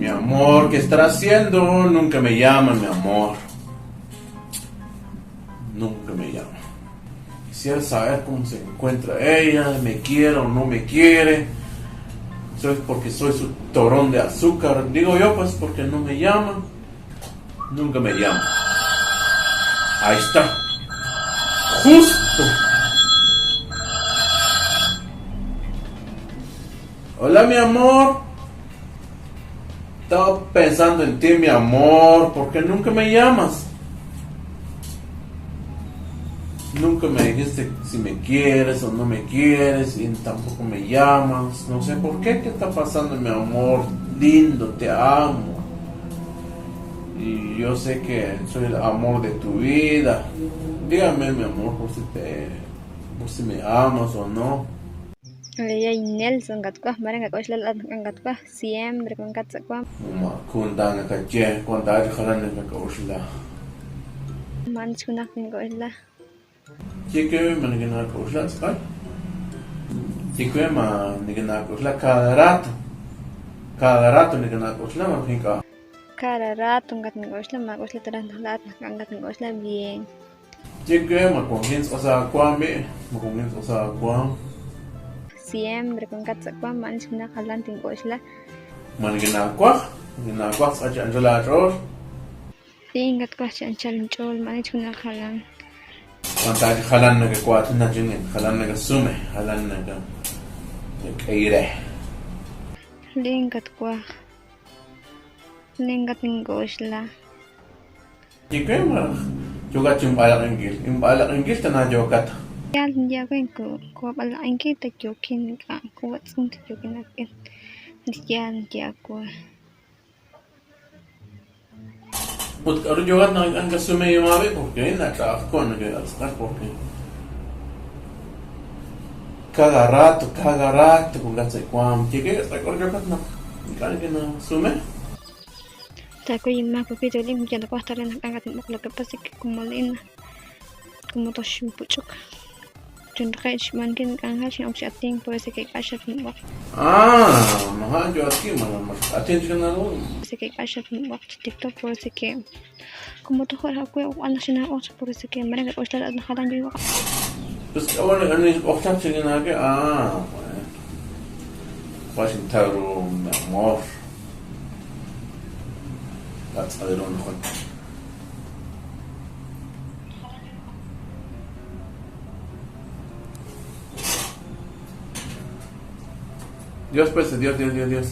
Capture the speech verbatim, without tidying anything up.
Mi amor, ¿qué estará haciendo? Nunca me llama, mi amor. Nunca me llama. Quisiera saber cómo se encuentra ella, me quiere o no me quiere. Eso es porque soy su torrón de azúcar. Digo yo, pues, porque no me llama. Nunca me llama. Ahí está. Justo. Hola, mi amor. Estaba pensando en ti, mi amor. ¿Por qué nunca me llamas? Nunca me dijiste si me quieres o no me quieres y tampoco me llamas. No sé por qué, ¿qué está pasando, mi amor lindo? Te amo. Y yo sé que soy el amor de tu vida. Dígame, mi amor, por si te, por si me amas o no. Yay Nelson, kat waj, Marenga k'oxlal, at kat waj, siempre kon katza' wam. Ma kuntan ka che, kuntan ka jalan ka k'oxla. Man chkunak kin k'oxla. Chikwe ma nikin a k'oxla, tz'al. Chikwe ma nikin a k'oxla, cada rato. Cada rato nikin a k'oxla, ma jin k'a. Cada rato kat kin k'oxla, ma k'oxla, taraj naq la at naq k'an kat kin k'oxla, bien. Chikwe ma kon jin tz'osa kwam, ma kon jin tz'osa kwam. Siempre kon katza' kwam, man chkunak jalan tin k'oxla. Ma nikin a kwaj, nikin a kwaj, tz'ach an chal a tx'ol. Tin kat kwaj, chi an chal in tx'ol, man chkunak jalan. Wan ta jalan na ka kwat na chingen, jalan na ka sume, jalan na ka k'eyre. Lin kat kwaj. Lin kat kin k'oxla. Chikwe ma yokat chin b'alaq'inkil, in b'alaq'inkil ta na yokat. Yal ya wen ku, ku b'alaq'inkil ta yokin, ka ku watz'un ta yokin, ak in yal ya ku. Put k'aru yokat na kan ka sume yuma b'i, porque na tx'aq ko na ke atz'aq, porque cada rato, cada rato kon katza' kwam. Chikwe, atz'aq k'aru yokat na kan ke na sume. Ta ko yin ma ko kito lin ya na kwaj, ta lin na k'an kat in b'oq, lo que pasa que como lin na, como tox in puch'uk. Chon raqe' chi b'an kin k'anjal, chin ok chi atin, por eso que k'ax at in b'oq. Ah, maja' yo atin, ma, ma atin chi kanal. Por eso que k'ax at in b'oq chi TikTok, por eso que como toq ora jaq we' ok b'an naq chi na b'oq, por eso que Marenga k'oxlal, at naq jalan yo b'oq. Pues k'awal naq ani b'oq chaq chi na ke, ah, bueno. Washington, mi amor. That's a little mejor. Dios, pues, Dios, Dios, Dios, Dios.